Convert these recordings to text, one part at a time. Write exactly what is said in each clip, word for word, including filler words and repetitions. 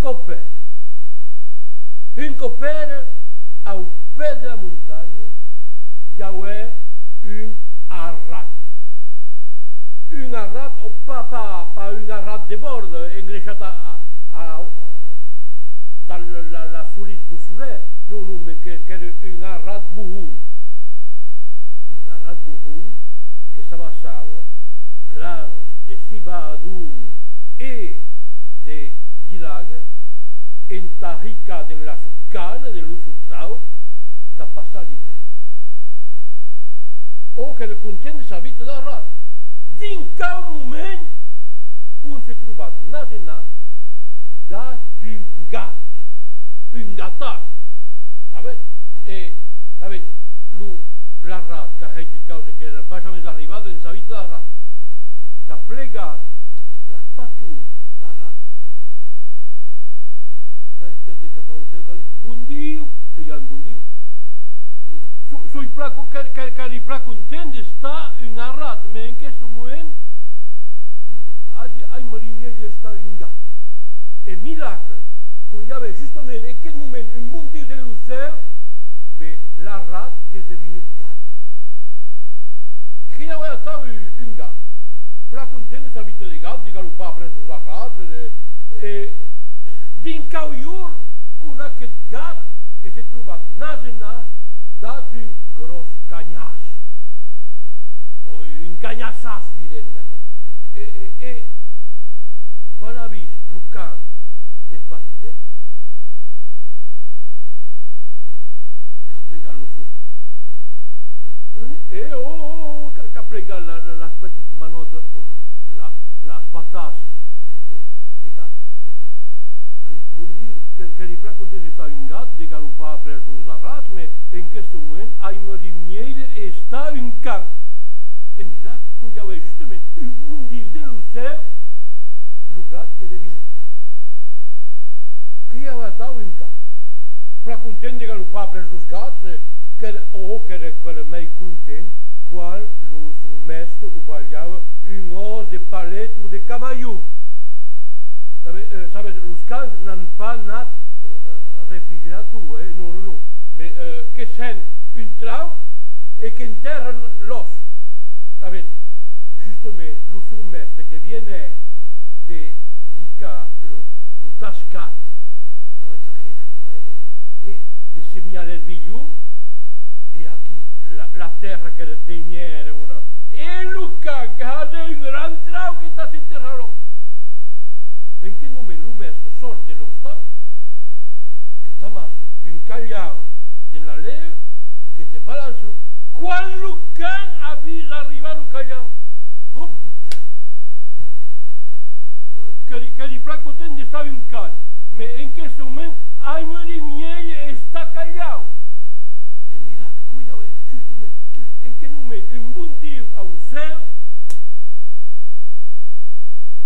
còp èra. Un còp èra, au pè de la montanha, i avè un arrat. Un arrat, o pas, pas, pas un arrat de bòrd, engreishat a, a, a, dab la, la, la soritz deu solèr. Non, non, mes que, qu'èra un arrat bohon. Un arrat bohon que s'amassava grans de civadon e de guiraga entà hicar dens la sua cana, dens lo son trauc, tà passar l'ivèrn. Ò, qu'èra content de sa vita d'arrat. Dinc au moment on se trobà nas e nas dab un gat, un gatàs, sabetz? E, sabetz, lo, l'arrat qu'a hèit ua causa qu'èra pas jamès arribada dens sa vita d'arrat, qu'a plegat las patonas d'arrat, qu'a espiat de cap au cèu, qu'a dit: «Bon Diu, se i a un bon Diu. So-, soi plan co-, que, que, qu'èri plan content d'estar un arrat, mes en queste moment, ai, aimarí mielhs estar un gat.» E miracle, com i avè justament en queth moment un bon Diu dens lo cèu, be, l'arrat qu'es devinut gat. Que i avè atau un, un gat, plan content de sa vita de gat, de galopar après los arrats, e, e dinc au jorn on aqueth gat que se trobà nas e nas dab un gròs canhàs. O un canhassàs, direm mèmes. E, e, e quan a vist lo can en fàcia d'eth, qu'a plegat lo sus-, e, ò, ò, ò, qu'a, qu'a plegat la, la, las petitas manòtas, o la, las patas de, de, de gat. E puèi, qu'a dit: «Bon Diu, que, qu'èri plan content d'estar un gat, de galopar après los arrats, mes en queste moment, aimarí mielhs estar un can.» E miracle, com i avè justament un bon Diu dens lo cèu, lo gat que devinut can. Que i avè atau un can, plan content de galopar après los gats, e qu'èra, ò, qu'èra encara mei content quan lo son mèste o balhava un òs de palet o de camalhon. Sabe-, eh, sabes, los cans n'an pas nat, eh, refrigerator, eh? Non, non, non. Mes, eh, que sèn un trauc e qu'entèrran l'òs. Sabes, justament, lo son mèste que vienè de hicar lo, lo tascat, sabes çò qu'es aquí, eh, eh, de semiar l'erbilhon, e aquí la, la tèrra que retenhèra, e lo can que hasè un gran trauc entà s'enterrar l'òs. En queth moment, lo mèste sòrt de l'ostau, que t'amassa un calhau dens la lèia, que te balança. Quan lo can a vist arribar lo calhau, hòp! Qu'èri, qu'èri plan content d'estar un can, mes en queste moment, aimarí mielhs estar calhau. E miracle, com i avè justament en queth moment un bon Diu au cèu,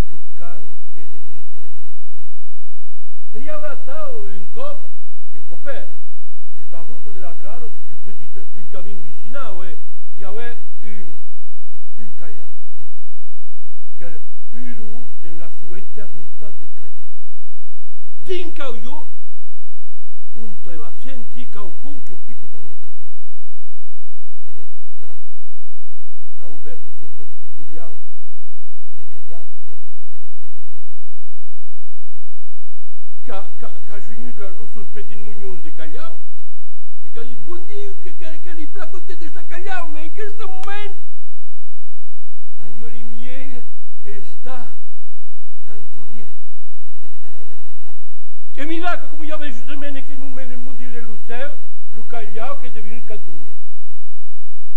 lo can qu'es devinut calhau. E i avè atau un còp, un còp èra, sus la rota de las Lanas, sus un petit, un camin vicinau, e i avè un, un calhau qu'èra urós dens la sua eternitat de calhau. Dinc au jorn on te va sentir quauqu'un que o picotava lo cap. Sabes, qu'a, qu'a obèrt lo son petit olhau de calhau, qu'a, qu'a, qu'a junhut la, los sons petits monhons de calhau, e qu'a dit: «Bon Diu, que, que, qu'èri plan content d'estar calhau, mes en queste moment, aimarí mielhs estar cantonièr.» E miracle, com i avè justament en queth moment un bon Diu dens lo cèu, lo calhau qu'es devinut cantonièr.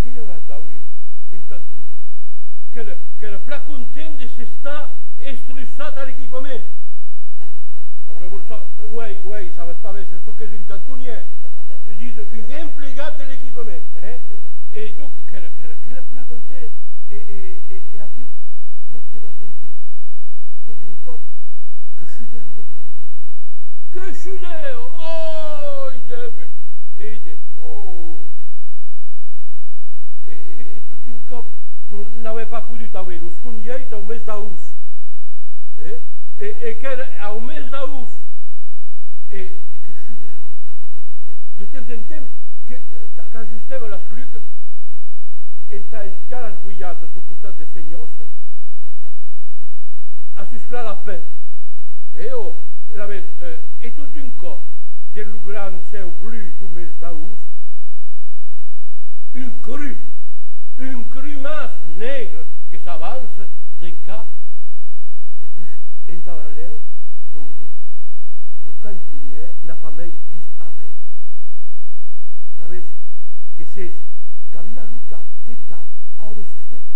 Que i avè atau un, un cantonièr qu'èra, qu'èra plan content de s'estar estruçat a l'equipament. Après, bon, sa-, uèi, uèi, sabetz pas ben çò qu'es un cantonièr, ditz un emplegat de l'equipament, eh? E donc, qu'èra, qu'èra, qu'èra plan content. E, e, e, e aquiu, bon, te va sentir, tot d'un còp, que sudèva lo brave cantonièr. Que sudèva! Oi, de, e, de, ò! E, e, e tot un còp, però n'avè pas podut aver los congelhs au mes d'aost. Eh? E, e qu'èra au mes d'aost. fiar las guilhatas lo costat de Senhòssa, a susclar la pèth. E ò, e lavetz, eh, e tot d'un còp, dens lo gran cèu blu deu mes d'aost, un crum, un crumàs negre que s'avança de cap, e puish, entà benlèu, lo, lo, lo cantonièr n'a pas mei vist arren. Lavetz, que s'es cavirat lo cap de cap au dessús d'eth,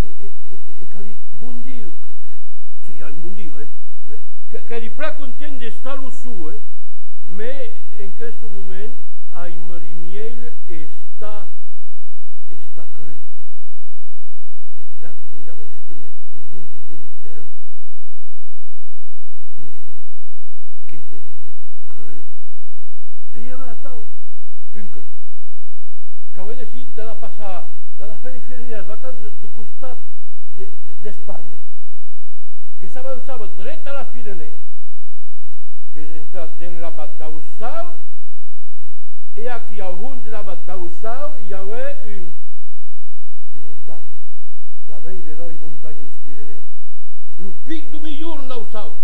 e, e, e, e qu'a dit: «Bon Diu», que, que, se i a un bon Diu, eh, mès que, qu'èri plan content d'estar lo suu, eh, mès en queste moment aimarí mielhs estar, estar crum. E miracle, com i avè justament un bon Diu dens lo cèu, lo suu qu'es devenut crum. E i avè atau un crum. Qu'avè decidit d'anar passar, d'anar faire, faire las vacanças deu costat de, de, d'Espanha, que s'avançava dret a las Pirenèus, qu'es entrat dens l'abat d'Aussau, e aquí, au hons de l'abat d'Aussau, i avè un, un montanha, la mei beròi montanha deus Pirenèus, lo pic deu Mijorn d'Aussau,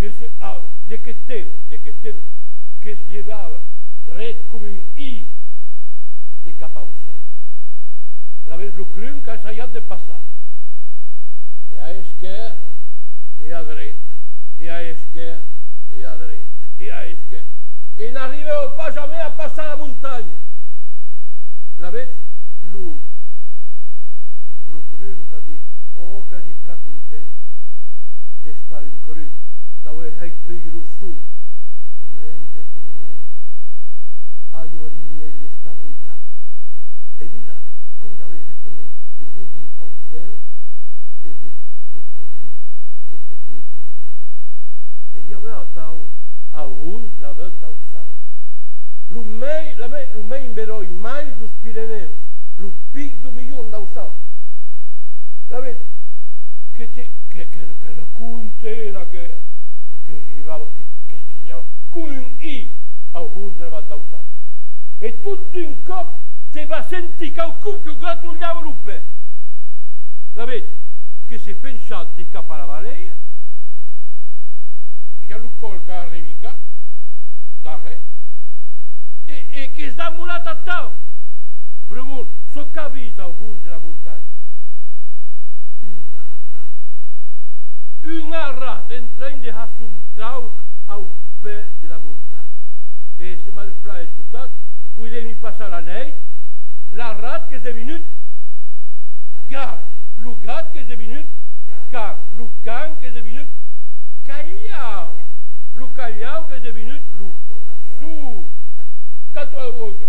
que se, a, de qué temps, de qué temps, que's lhevava dret com un i de cap au cèu. Lavetz, lo crum qu'a assajat de passar, e a esquèrra, e a dreta, e a esquèrra, e a dreta, e a esquèrra, e n'arribava pas jamei a passar la montanha. Lavetz, lo, lo crum qu'a dit: «Ò, qu'èri plan content d'estar un crum, d'auer hèit húger lo suu, mès en queste moment aimarí mielhs estar montanha.» E miracle, com i avè justament un bon Diu au cèu, e be, lo crum qu'es devenut montanha. E i avè atau, au hons de l'abat d'Aussau, lo mei, la mei, lo mei beròi malh deus Pirenèus, lo pic deu Mijorn d'Aussau. Lavetz, que te, que, que, que raconten, que, que lhevava, que, que, que lhevava com un i au hons de l'abat d'Aussau. E tot d'un còp te va sentir quauqu'un que gratolhava lo pè. Lavetz, que s'es penchat de cap a la valea, i a lo còl qu'a arrevicat darrèr, e, e qu'es damolat atau. Pr'amor, çò qu'a vist au hons de la montanha, un arrat. Un arrat en tren de har son trauc au pè de la montanha. E se m'as plan escotat, poirem i passar la nèit, l'arrat qu'es devenut gat, lo gat qu'es devenut can, lo can qu'es devenut calhau, lo calhau qu'es devenut lo suu, can-, eh, oh, que,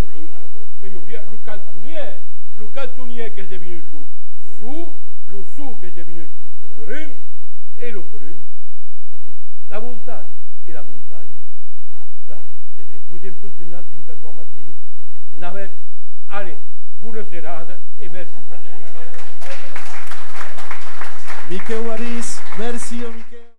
qu'èi oblidat, lo cantonièr, lo cantonièr qu'es devenut lo suu, lo suu qu'es devenut crum, e lo crum, la montanha, e la montanha, l'arrat. E ben, podem contunhar dinc a doman matin. N'avètz, allez, bona serada e mercí per tot. Miquèu Arís, mercí a Miquèu.